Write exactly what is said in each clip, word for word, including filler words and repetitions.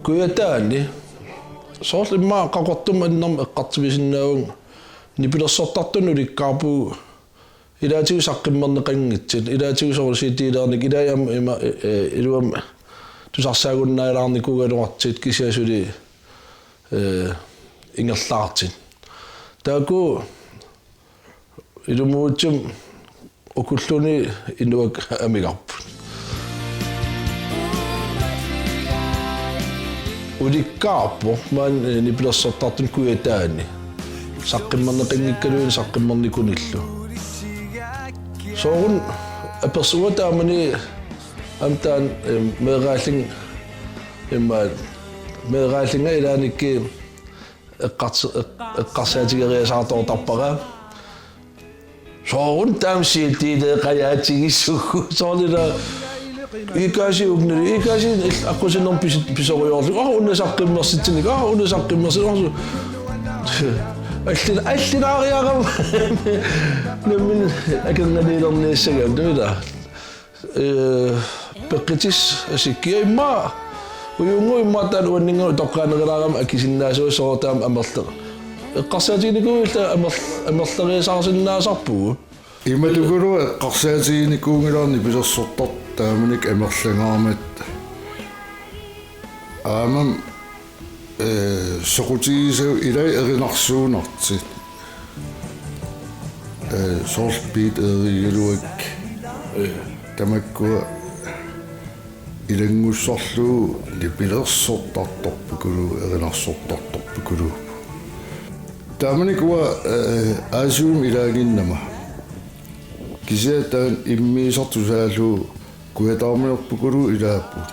Kujataani soorlu immaqa Qaqortumi annerma eqqartuisinnaavunga nipilersortartunut ulikkaarpugut ilaatigut saqqummerneqanngitsut, ilaatigut soorlu C D-liornikkut, ilai aamma ima, e, e, iluamik tusarsaagunnaalaarnikuugaluartut kisianni suli, e, ingerlaartut. Taakku ilumuutsum ukulluunniit inuak amigarput. Ulikkaarpoq maani, e, nipilersortartuni Kujataani. Saqqummerneqanngikkaluarluni saqqummernikunillu. Soorunami apersuut taamani aamma taanna, e, meeraallin-, immaqa meeraallunga ilaannikkut eqqars-, eq-, eqqarsaatigeriasaartoortarpara. Soorunami taama C D-leeqajaatigissuugut. Soorlu ilaa Ikasi ukneri, Ikasi il-, aqqusinermi pis-, pisorujoorlugu. Aa, una saqqummersitsinik, aa, una saqqummersitsinik. Aa, su-, allin-, allinaariarama. Nammineq akornanniilerniassagami, taava ilaa. Ee, peqqutissat asikkiat immaqa. Ujunnguit immaqa taanna uanninnga utoqqaanerulaarami akisinnaasavut soorlu taama amerla-. Eqqarsaatiginikuuillu amer-, amerleriasaarsinnaasarpugut. Imatukulu eqqarsaatiginikuunngilara nipilersortartut taamanikkut amerlangaarmata. Aammami, ee, soqutigisavut ilai erinarsuunnartut. Ee, soorlu Piit Eerigaluak. Ee. Tamakkua ilanngussarlugu nipilersortartorpikuluupput, erinarsortartorpikuluupput. Taamanikkut uanga, ee, Aasivimmut ilaaginnama. Kisianni taanna immiusartoq tusaallugu Kujataamiorpikuluupput ilaapput.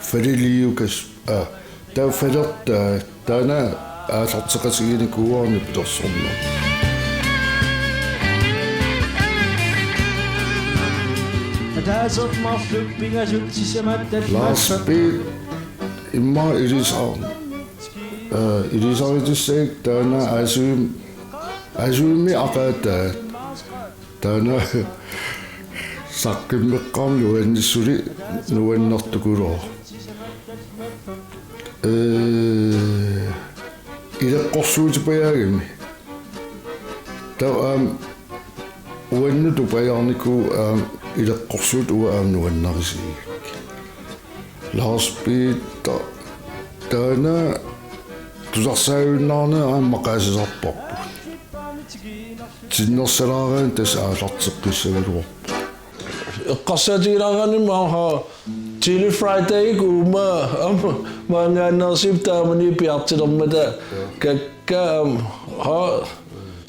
Faliliukas, aa, taava falertaa, taanna aallarteqatiginikuuara nipilersorneq. Lars Pihl, immaqa ilisar-, aa, ilisaritussagukku taanna Aasivim-, Aasivimmi aqaataat. Taanna saqqummeqqaarneq nuannissunik nuannertukuluuvoq. Ee, ileqqorsuutipajaagami. Taava aamma uannut tupajaarnikuuvoq aamma ileqqorsuutit uanga aamma nuannarisigigakku. Lars Pihl, taanna tusarsaajunnarneq aamma maqaasisarparput. Tinnersalaaraanni tassa aallarteqqissagaluarpoq. Eqqarsaatigilaaraanni maanna Chili Friday uuma aamma maanngaanneersuup taamani piartilermata kakkaak aamma ha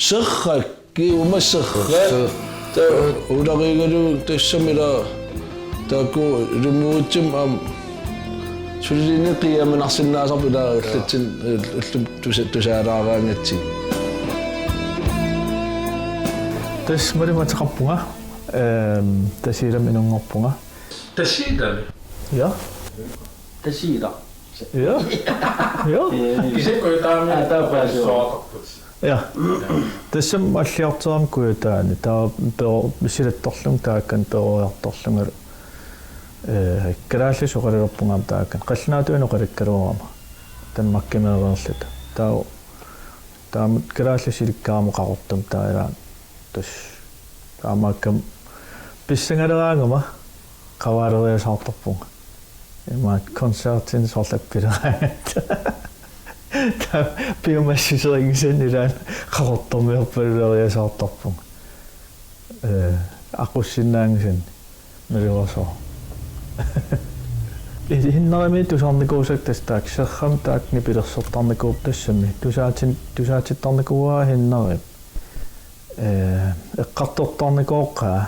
serrak Kii uuma serra. Serra. Taava ularigalugu tassami ilaa taakku ilumuutsumik aamma sulilinnik qiiaminarsinnaasarput ilaa ullutsinnut, ullup tusa-, tusaalaaraangatsigit. Tassa Malimmi ateqarpunga, ehm, Tasiilami inunngorpunga. Tasiilami? Ja. Tasiila. Ja. Ja. Kisianni Kujataami. Aa, taava paasivoq. Soortarput. Ja. Tassami alliartorami Kujataani. Taava pero-, silattorlunga taakani peroriartorlungalu. Eh, kalaallisut oqalulerpunga aamma taakani. Qallunaatuinnaq oqalukkaluarama. Danmarkimeereerluta. Taava, taava kalaallisut ilikkaramik Qaqortumi taava ilaanni. Tassa taamaakkami pissangaleraangama qavaaleriasaartarpunga. Ima koncertinik soorlu appileraangatta. Taava piumassuserinngisannik ilaanni Qaqortormiorpaluleriasaartarpunga. Eh, aqussinnaanngisannik. Naluarsoq. Hinnarimi tusarnikuusakka tassa taakku serramik taakku nipilersortarnikuupput tassami. Tusaatin-, tusaatittarnikuuara Hinnarip. Eh, eqqartortarnikooqaaq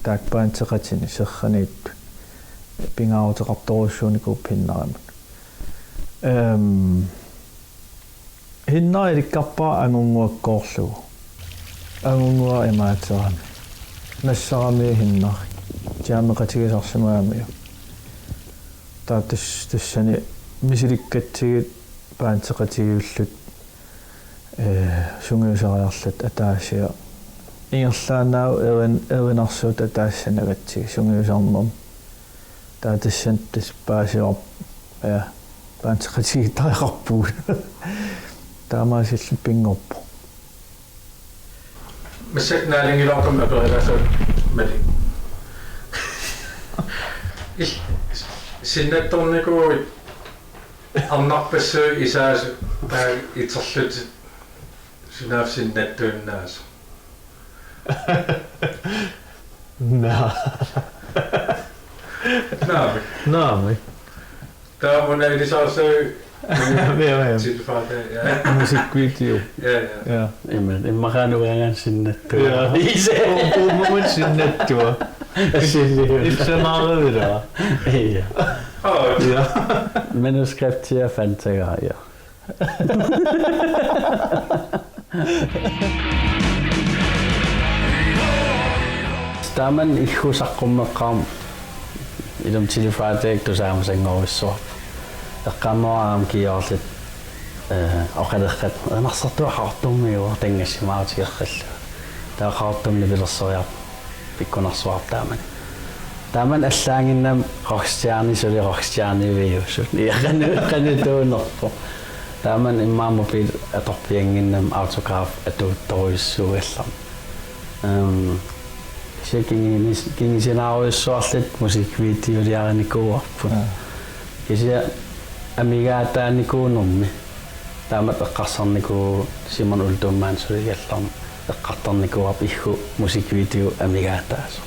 taakku bandeqatinik serraniittut pingaaruteqartorujussuunikuupput Hinnarimut. Ehm, Hinnari ilikkarpara Angunnguakkoorlugu. Angunnguaq imaaterami. Nassaramiuk Hinnari. Jammeqatigisarsimagamiuk. Taava tas-, tassani misilikkatsigit bandeqatigiilluta, eh, sungiusariarluta ataasiaq Ingerlaannaq erin-, erinarsuutit ataaseq sanagatsigit sungiusarnermi. Taava tassani tassa paasivarput, ja, paanseqatigiittariaqarpugut. Taamaasilluta pinngorpoq. Massakkut naalagilaartumik aperilaassavat Malik. Il-, sinnattornikuuit arnarpassuit isaasut taava iterlutit sunaaffa sinnattuinnaasoq. Naa. Naamik. Naamik. Taava una ilisarsuit. Joo, joo. Tilfarte, ja. Musikvideo. Ja, ja. Ja. Imma, immaqa nuangaan sinnattua. Ja. Ise. Uummun sinnattua. Sili. Ipsanaarilaa. Ja. Åh. Ja. Manuskriptia fantagara, ja. Taamani iggut saqqummeqqaarmat ilumut Tilly Friday tusaamasanngoruissuarput. Eqqaamavara aamma kiorlit, eh, oqalerrat erinarsortuaq Qaqortumiuvoq, tanngassimaarutigeqqillugu. Taava Qaqortumi nipilersoriarpat pikkunarsuarput taamani. Taamani allaannginnami rockstjerni suli rockstjerniviusut. Ja, qanoq, qanoq tuunerpoq. Taamani immaqa mobil atorpiannginnami autograf atuuttorujussuugallarmat. Ehm, kisianni kingunis-, kingusinaarujussuarluta musikvideoliarinikuuarput. Ja. Kisianni amigaataanikuunermi. Taamatut eqqarsarnikuuvugut Simon Ultumaani suligallarmat, eqqartornikuuarput iggut musikvideo amigaataasoq.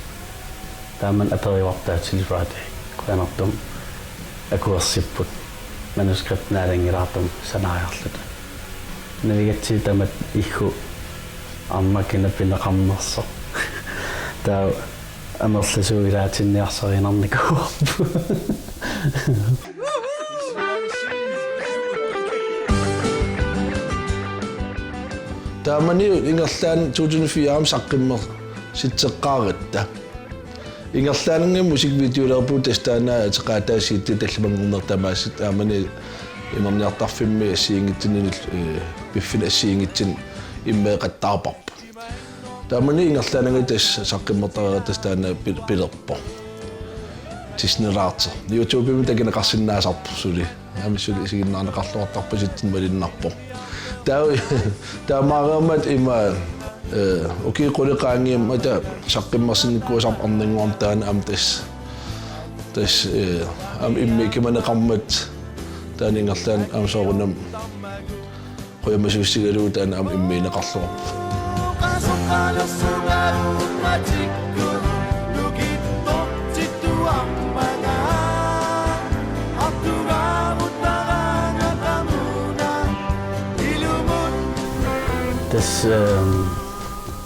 Taamani aperivarput taava Tilly Friday, qujanartumik akuersipput, manuskript naalanngilaartumik sanariarluta. Navigatsigu tamatta iggut arnaq kina pineqarnersoq. Taava amerlasuut ilaatinniarsariinnarnikuuarput. Taamani ingerlaannaq to tusind fire-mi saqqummersitseqqaaratta. Ingerlaannanngimmat musikvideoleerpugut, tassa taanna ateqaataa C D tallimanngorneq tamaasa, taamani imerniartarfimmi assigiinngitsunik, eh, piffinni assigiinngitsunik immeeqattaarparput. Taamani ingerlaannanngilaq tassa saqqummertareeratta tassa taanna pil-, pilerpoq. Disney Larter. YouTube-imi takuneqarsinnaasarpoq suli. Aamma suli isiginnaarneqarluartarpasitsinni malunnarpoq. Taava, taamaareermat ima, eh, ukiut qulit qaangiummata saqqummersinnikuusarput arnannguamik taanna aamma tassa. Tassa, eh, aamma immiukkumaneqarmat taanna ingerlaannaq aamma soorunami qujamasuussigalugu taanna aamma immiunneqarluarpoq. Tassa, ehm,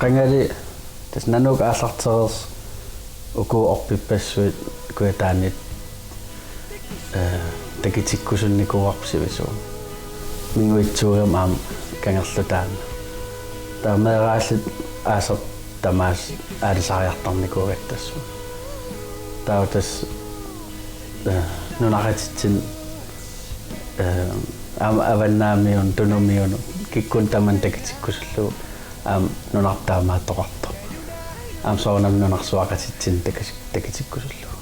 qangali tassa nanoq aallartereersoq uku orpippassuit kujataanit, eh, takutikkusunnikuuarput sivisuumik. Minguitsuugami aamma kangerlutaanna. Taava meeraalluta aasaq tamaasa aalisariartarnikuugatta tassuuna. Taava tassa, eh, nunaqatitsinni, eh, aamma Avannaamiunut, Tunumiunut, kikkunnut tamanut takutikkusullugu aamma nunarput taamaattoqartoq. Aamma soorunami nunarsuaqatitsinnut takus-, takutikkusullugu.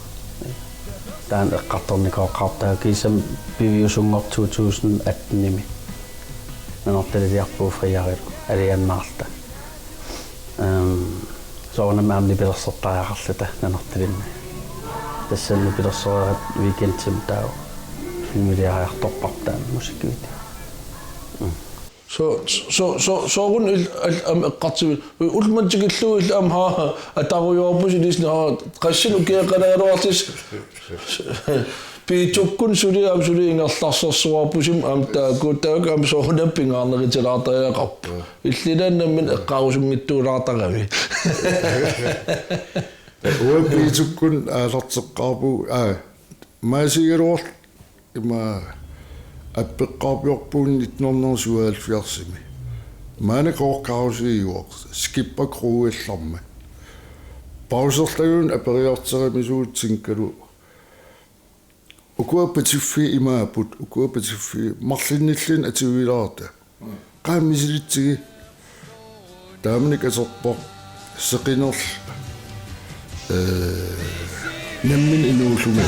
Taanna eqqartornikooqaartoq, taava kiisami piviusunngortoq to tusind atten-imi. Nanortalilerpoq friarillu, alianaarta. Ehm, soorunami aamma nipilersortariaqarluta Nanortalimmi. Tassani nipilersoreeratta weekendimi taava filmiliariartorparput taanna musikkivideot. Mm. So, so, so, soorunami il-, al-, aamma eqqartuivit. Ullumanna tikillugu illit aamma haa, atarujoorpusi ilisni haa, qassinik ukiaqalaagaluartis. Piitsukkut suli aamma suli ingerlarsersuarpusi aamma taakku, taakku aamma soorunami pingaarnerutilaartariaqarpoq. Illit ilaanni nammineq eqqaarusunngitsuulaartarami. Uanga Piitsukkut aallarteqqaarpugut, aa, Maasigaluarlu ima appeqqaarpiarpugut nitten hundrede syvoghalvfjerds-imi. Maanna Kåre Krausiuvoq, Skipper Kro-llu aamma. Pauserlaguni aperiartorimisuutinkalu. Ukua patiffiit imaapput, ukua patiffiit marlunnilluunniit atuilaarta. Qaa misilitsigu. Taamani katerpoq. Seqinerl, ee, nammineq inuullunga.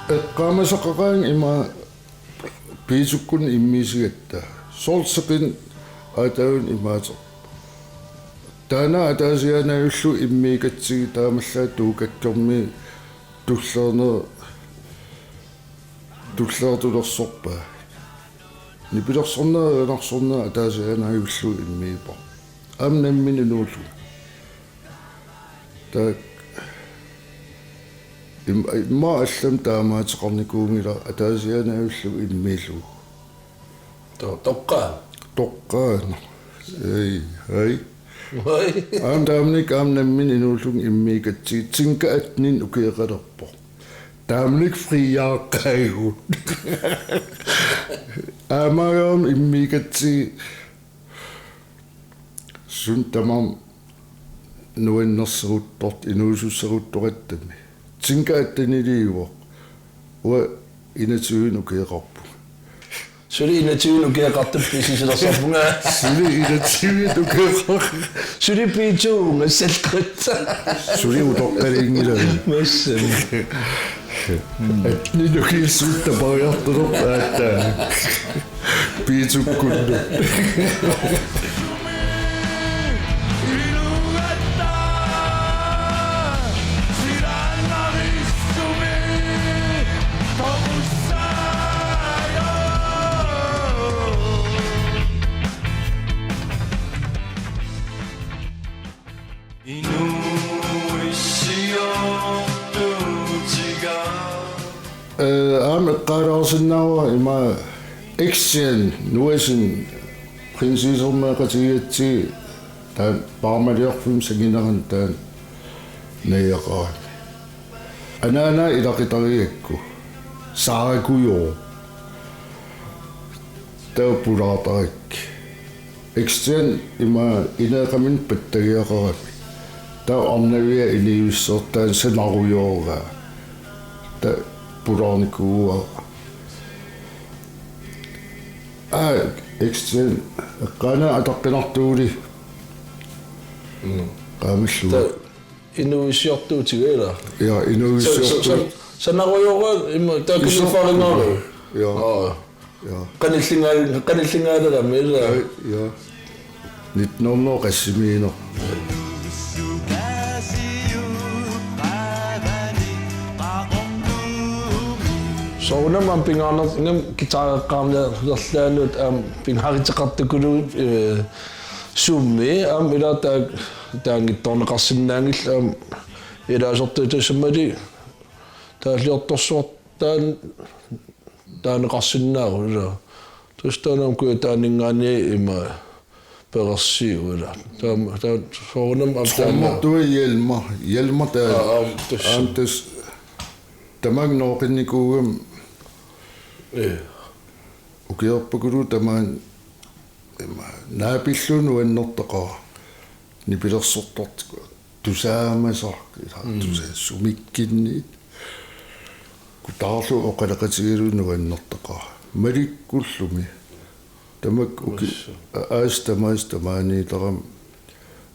Eqqaamasaqaqaanga ima Piitsukkut immiisigatta. Soorlu seqineq aataavimmut imaateq. Taanna ataasiaannavillugit immiikkatsigu taamaallaat tuukakkermi tulliuner-, tulliutulersorpaa. Nipilersorneq erinarsorneq ataasiaannavillugit immiippoq. Aamma nammineq inuullunga. Taakku im-, immaqa allamik taamaateqarnikuunngilaq ataasiaannavillugit immiillugu. To-, toqqaa. Toqqaannaq. Ei, ei. Ei. Aamma taamanikkut aamma nammineq inuullunga immiikkatsigu Tinka attenit ukioqalerpoq. Taamanikkut friaaqqaagut. Aamma aamma immiikkatsigu suut tamarmik nuannersoruttor-, inuususseruttorattami. Tinka atteniliivoq. Uanga enogtyvenik ukioqarpunga. Suli enogtyvenik ukioqartup pisisilersorpunga. Suli enogtyvenik ukioqar-. Suli piitsuunga salqut. Suli utoqqaliinngilanga. Massami. Attenit ukiussut tapariartulerput aatsaat. Piitsukkunnut. Ee, aamma eqqaalaarsinnaavara ima Ekstien Nuasen Prinsiisermeeqatigigatsigit taanna Paarmaliorfimmi sanginerani taanna najugaqarami. Anaanaga ilaqutarigakku. Saarakujoor. Taava pulaartarakkit. Ekstien ima ineeqaminnik pattagiaqarami. Taava arnavia iniussissortaa sanarujooraa. Taava pulaarnikuuara. Aa, Ekstien, eqqaanaa ataqqinartuuli. Mm. Qaamallugu. Taava inuuissiortuutiga ilaa? Ja, inuuissiortuut. Sa-, sa-, sa-, sanarujooraa ima taakku isoq-. Inuuffarinngaarlu. Ja. Aa. Ja. Qanillingaal-, qanillingaalarammi ilaa? Ja, ja. Nitten hundrede qasimiineq. Soorunami aamma pingaarnerpaamik guitareqqaarniarlaannut aamma pingaaruteqartukuluuvoq, ee, sumi aamma ilaa taa-, taanngitsoorneqarsinnaanngillat aamma ilaasortaat tassami taalliortorsuartaanneqarsinnaavoq ilaa. Tassa taanna aamma Kujataaninngaanniit ima perersivoq ilaa. Taama, taanna soorunami aamma taanna. Trommertua Hjalmar, Hjalmar taanna. Aa, aamma tassa. Aamma tassa tamaanga nooqinnikuugami. Ee. Ukiorpakuluuvoq tamaani ima naapillugu nuannertaqaaq. Nipilersortartut tusaamasarput ilaa. Mm. Tusaa sumikkinniit. Kutaarlu oqaloqatigalugu nuannertaqaaq. Malikkullumi. Tamakku uki-. Tassa. A-, aasaq tamaasa tamaaniittarami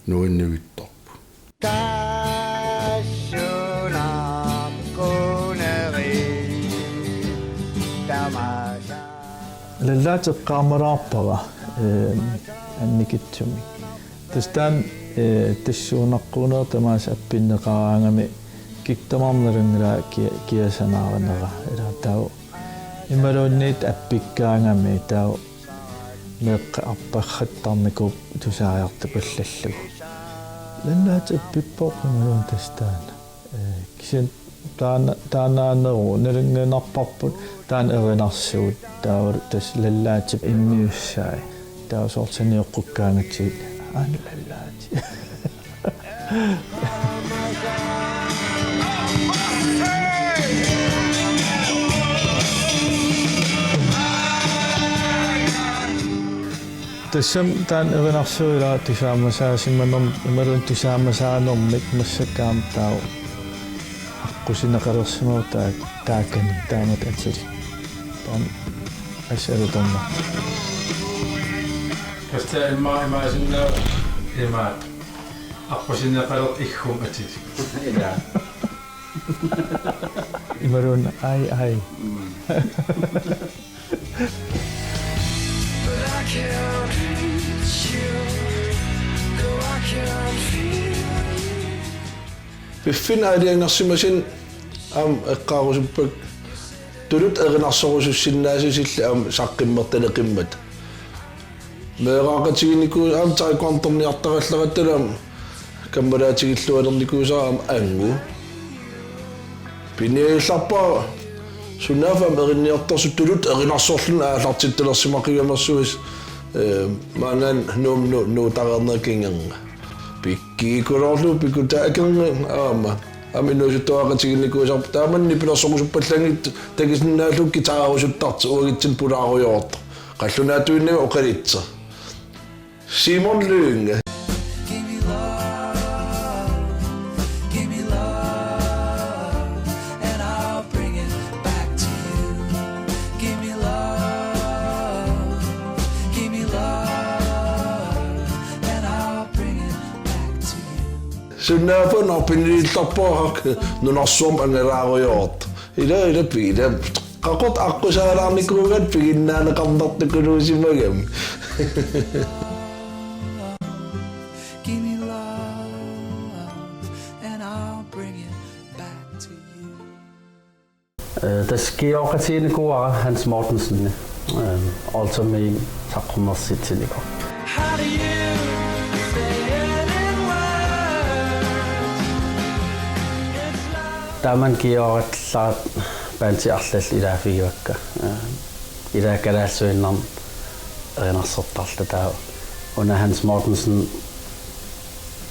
nuannivittarput. Tassunaqqunerit tamaasa. Lallaateqqaamalaarpara, ee, annikitsumik. Tassa taanna, ee, tassuunaqqunerit tamaasa appinneqaraangami kikkut tamarmik nalunngilaat kia-, kiasanaarinerat. Ilaa taava imaluunniit appikkaangami taava meeqqat arpagaqattarnikuupput tusariartupallallugu. Lallaatit appippoq imaluunniit tassa taanna. Ee, kisianni taanna, taannaaneruvoq, nalunngiinnarparput taanna erinarsuut, taavalu tassa lallaatip immiussai. Taava soorlu sanioqqukkaangatsigit aana lallaatit. Tassami taanna erinarsoq ilaa tusaamasaasimanerm-, imaluunniit tusaamasaanermik massakkut aamma taava aqqusineqalersimavoq taa-, taakani taamatut atilik. Taanna assut alutornarpoq. Tassa immaqa imaassinnaavoq imaattoq. Aqqusineqalertoq iggumut atilik. Ilaa. Imaluunniit ai ai. Mm. But I can't reach you, though I can feel you. Piffinnik aalajangersimasumik aamma eqqaarusuppakka tuluttut erinarsorusussinnaasusillu aamma saqqummertaleqimmata. Meeraaqatiginikuusoq aamma taekwondomniartarallarattalu aamma kammalaatigilluarnikuusara aamma angu. Piniagallarpara sunaaffa aamma erinniortarsuuvoq tuluttut erinarsorluni aallartittalersimaqigamersuisa, eh, maannakkut Nuummut nu-, nuutareerneq kingorna. Pikkiikkuloorlugu pikkutaa akerneq aamma. Aamma inuusuttuaaqatiginikuusarput taamani nipilersorusuppallanngikkit takusinnaallugu guitarerusuttartoq uagutsinnut pulaarujoortoq. Qallunaatuinnavik oqaluttoq. Simon Lynge. Give me love, give me love, and I'll bring it back to you. Give me love, give me love, and I'll bring it back to you. Sunaaffa aamma piniagallarpara nunarsuarmi angalaarujoortoq. Ila, ila, pi-, ila. Qaqortoq aqqusaalaarnikuugatta piginnaaneqartartukuluusimagami. Give me love and I'll bring it back to you. Eh, tassa kingooqatiginikuuara Hans Mortensen, eh, Ultimate saqqummersitsinikuuvoq. How do you say it in words? It's love. Taamani kingoorallaat bandi arlallit ilaaffigivakka. Eh, ilaa kalaallisuinnarni erinarsortarluta taava. Una Hans Mortensen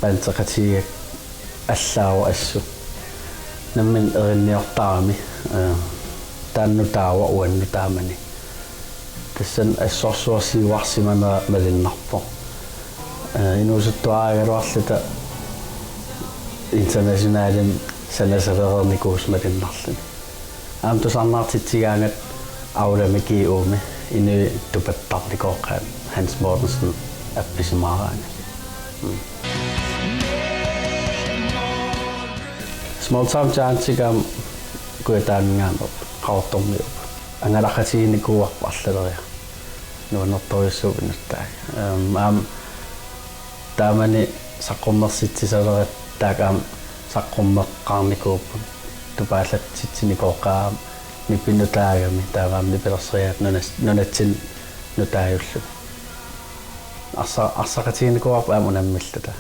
bandeqatigigakkit allaavoq assut. Nammineq erinniortarami, eh, taanna taava uannut taamani. Tassani assorsuaq siuarsimanera malunnarpoq. Eh, inuusuttuaraagaluarluta internationalimik sanasalereernikuusoq malunnarluni. Aamma tusarnaartitsigaangat Aulami G O-mi inuit tupattarnikooqaat Hans Mortensen appisimaaraangat. Mm. Small Town Giants-ikkut aamma Kujataaninngaanneerput, Qaqortormiupput. Angalaqatiginikuuarput arlaleriarluta. Nuannertorujussuupput nuttaaq. Ehm, aamma taamani saqqummersitsisalerat taakku aamma saqqummeqqaarnikuupput. Tupaallatsitsinikooqaat aamma nipinutaagami taava aamma nipilersoriaat nunas-, nunatsinni nutaajullugu. Arsa-, arsaqatiginikuuarput aamma unammilluta.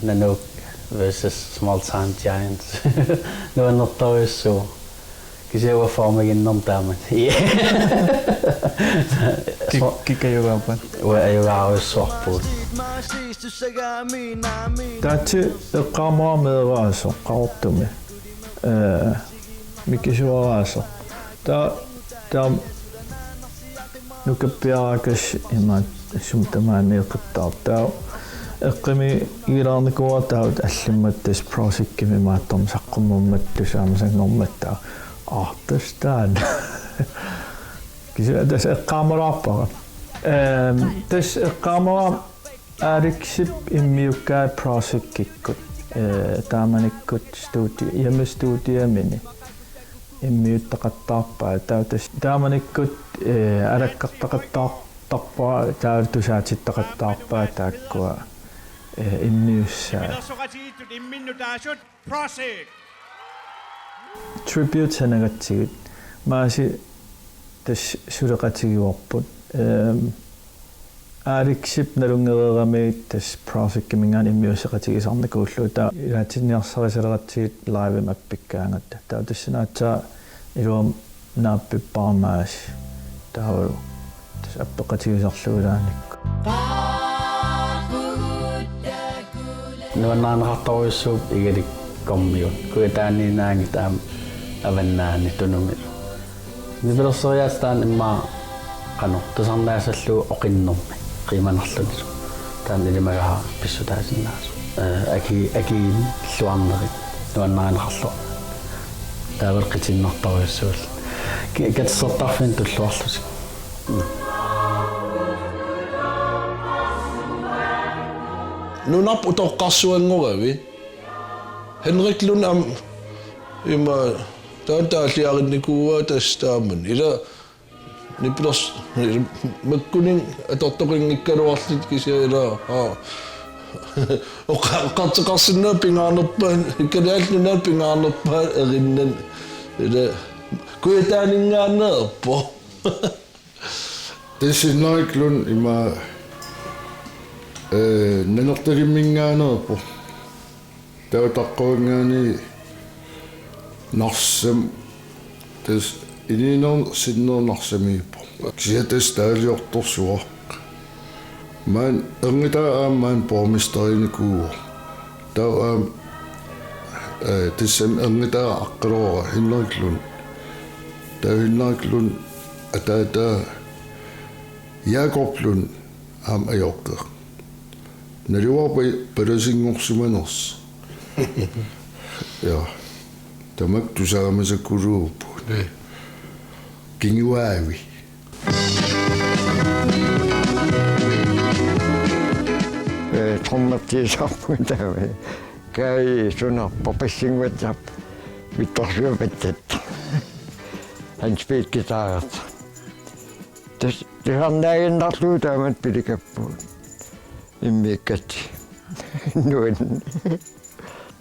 Nanook versus Small Town Giants. Nuannertorujussuuvoq. Kisianni uanga formiginnerma taamani. Ki-, kikkajugaappat? Uanga ajugaarujussuarpugut. Taatsi eqqaamavara meeraasoq Qaqortumi. Eh, mikisuaraasoq. Taa-, taam- Nukappiarakas imaat sumut tamaani eqattaartaa. Eqqumiigilaarnikuuara taava allimmata tassa Prosikimi imaattormi saqqummermat tusaamasanngorumaartaa. Aa, tassa taanna. Kisianni tassa eqqaamalaarpara. Ehm, tassa eqqaamavara Alexip immiukkaat Prosikkikkut. Eh, taamanikkut studi-, hjemmestudiemini. Immiuttaqattaarpaa, taava tassa taamanikkut, eh, alakkartaqattaartarpaa, taava tusaatittaqattaarpaa taakkua, eh, immiussaat. Nipilersoqatigiittut imminnut taasut Prosik. Tribute sanagatsigit. Maasi tassa suleqatigiuarput. Ehm, Alexip nalunngereerami tassa Prosikiminngaanniit immiusseqatigisarnikuullugu taava ilaatinniarsarisalerutsigit live-imik appikkaangatta. Taava tassani aatsaat iluamik naappippara Maasi. Taavalu tassa appeqatigisarlugu ilaannikkut. Nuannarineqartorujussuupput Igalikkormiut. Kujataaniinnaanngitsut aamma avannaani Tunumi. Nipilersoriaatsit taanna immaqa qanoq tusarnaassallugu oqinnermi. Qiimanarlunilu. Taanna ilimagaara pissutaasinnaasoq. Ee, aki-, akiilluarnerit nuannarineqarluarnerit. Taavalu qitinnertarujussuullutik. Ki-, katersortarfiani tulluarlutik. Nunarput utoqqarsuanngoravi. Henrik Lund aamma ima taanna taalliarinnikuuaa tassa taamani. Ila Nipilersortarneq makkuninnga atortoqanngikkaluarlutik kisianni ila, aa. Oqa-, oqartoqarsinnaavoq pingaarnerpaat, Kalaallit Nunaanni pingaarnerpaat erinnani. Ila Kujataaninngaanneerpoq. Tassa Henrik Lund ima, ee, Nanortalimminngaanneerpoq. Taava taqqavanngaanniit Narsami, tassa inuuneq sinneq Narsamiippoq. Kisianni tassa taaliortorsuaq. Maani Erngitaa aamma maani borgmesterinikuuvoq. Taava aamma, ee, tassami Erngitaa aqqaluara Henrik Lund. Taava Henrik Lund ataataa Jakob Lund aamma ajoqeq. Naluara pa-, palasinngorsimanersoq. Ja. Tamakku tusaamasakuluupput. Ee. Kinguaavi. Ee, trommertiusarpunga taava. Kai sunarpoq, passinguatsarpoq. Vittorsuapatsat. Hans Peter guitarertoq. Tassa tusarnaaginnarlugu taamatut pilikappugut. Immiikkatta. Nuann-.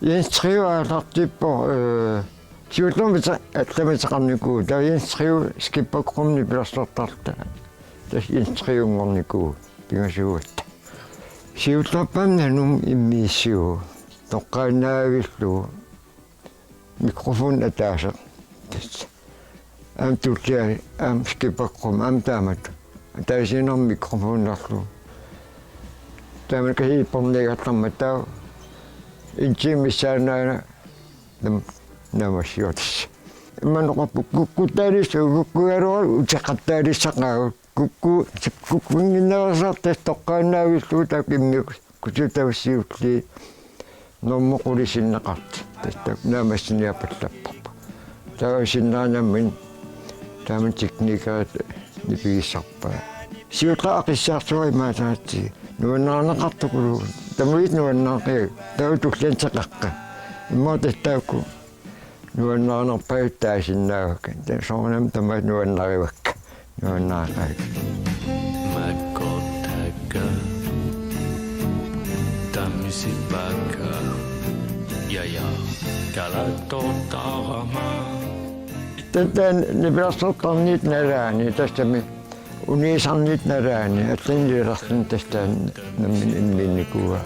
Jens Trio aallartippoq, ee, siullermik allamik ateqarnikuuvoq. Taava Jens Trio skippergruppemi nipilersortarluta. Tassa Jens Trionngornikuuvoq pingasuugatta. Siullerpaamik Nanummut immiussivugut. Toqqaannaavillugu. Mikrofoni ataaseq. Tassa. Aamma tullia, aamma skippergruppemi, aamma taamatut. Ataasiinnarmik mikrofonilerlugu. Taamani keyboardiartarmat taava. En time missaannaana nam-, naammassivoq tassa. Imannak oqarpoq kukkuttaalissat, kukkugaluarutta uteqattaalissaqaagut. Kukku-, kukkunnginnerusartut toqqaannaavillugu taakku immiussisut, taava siulliit normu qulit sinneqartut. Tassa taakku naammassiniaapallapparput. Taava sinnera nammineq taamani teknikerit nipigissarpaat. Siulleq aqissaarsuaq imaattoq: Nuannaarneqartukuluuvunga. Tamaviisa nuannaaqigakku. Taava tulliani teqeqqat. Immaqa tassa taakku nuannaarnerpaajutut taasinnaavakka. Taava soorunami tamaat nuannarivakka. Nuannaaqaakka. Makkottakka. Tamsipakka. Ja, ja. Kalatotarama. Taava nipilersortarnitta nalaani, tassami uniisarnitta nalaani, allanililerluni tassa nammineq immiinnikuuaa.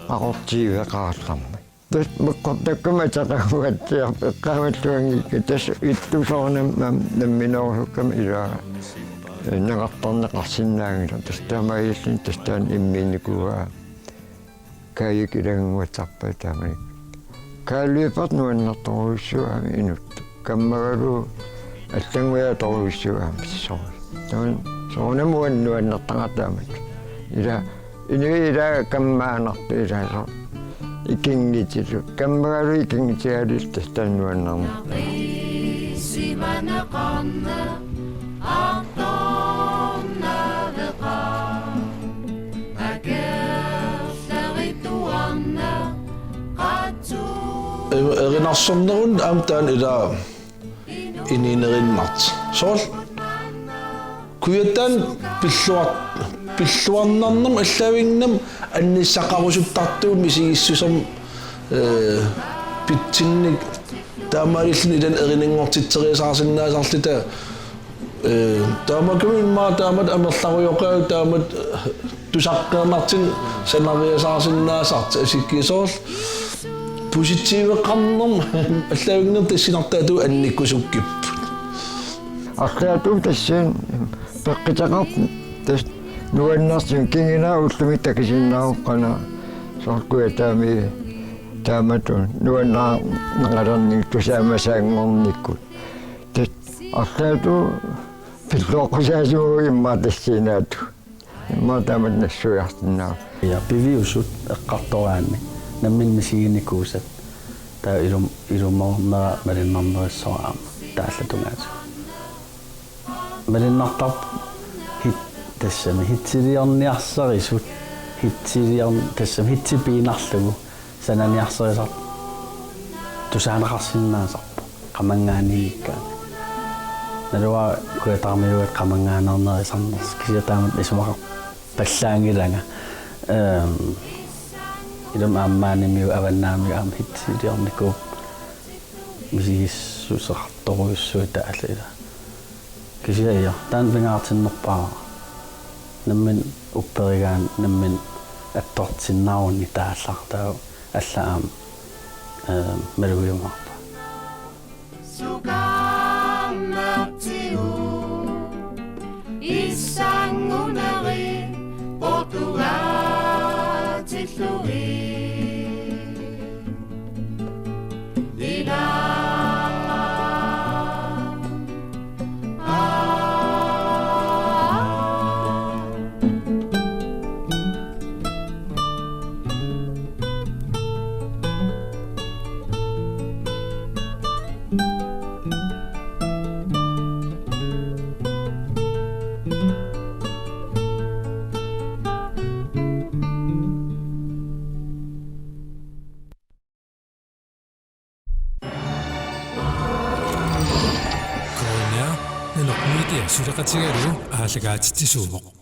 Aqortiiveqaartarmat. Tassa Makkottakkamik ateqanguatsiarpoq, eqqaamalluanngikkaat, tassa ittusoornam-, nam-, nammineerusukkama ilaa. Ee, nangartarneqarsinnaanngilaq. Tassa taamaalilluni tassa taanna immiinnikuuaa. Kajup ilannguatsarpaa taamani. Karl Lyberth nuannertorujussuuvoq aamma inuttut. Kammagalu allannguiaatorujussuuvoq aamma soorlu. Taava soorunami uanga nuannertaqaaq taamatut. Ila, inuit ila kammaanartut ila soorlu. Ikinngutittut. Kammagalu ikinngutigalugu tassa taanna nuannerneq. Erinarsornerunni aamma taanna ila inuunerinnartoq. Soorlu Kujataani pilluar-, pilluarnarnermut allavinnarnermut annisaqarusuttartuuvoq misigissusermik, ee, pitsinnik taamaalilluni ilani erinanngortitseriasaarsinnaasarluta. Ee, taamaakkaluartoq immaqa taamatut amerlarujoqaat taamatut, ee, tusaqqeernartunik sanariasaarsinnaasartoq asikkisoorl. Positiiveqarnermut allavinnarnermut tassunartaatigut annikkusukkipput. Arlaatigut tassani peqqitaqarpoq tassa nuannersunik kingunaaq ullumi takusinnaavarput qanoq soorlu Kujataami taamatut nuannaarneqalernikkut tusaamasaanngornikkut. Tassa arlaatigut pilluaqqusaassaaq immaqa tassuunaatigut. Immaqa taamatut nassuiarsinnaavugut. Ja, piviusut eqqartoraanni nammineq misiginikuusat. Taava ilum-, ilumoornera malunnarnerussaaq aamma taallatungaatsigut. Malunnartarpoq hit-, tassami hitsiliorniarsarisut, hitsilior-, tassami hitsip piinnarlugu sananiarsarisartoq tusaaneqarsinnaasarpoq qamanngaanniikkaangat. Naluara kujatarmiuat qamanngaaneernerisarnersoq kisianni taamatut isumaqarpallaanngilanga. Ehm, ilumut aamma maanimiut avannaamiut aamma hitsiliornikuupput misigissuseqartorujussuit taava ila. Kisianni taanna pingaartinnerpaavara. Nammineq upperigaanni nammineq attortinnaruni taallartaa alla aamma, eh, malugiumaarpaa. Sukaarnartigu issanguneri portugaatillugit. Ila. Konya, Nanoq Media suleqatigalugu aallakaatitsisuuvoq.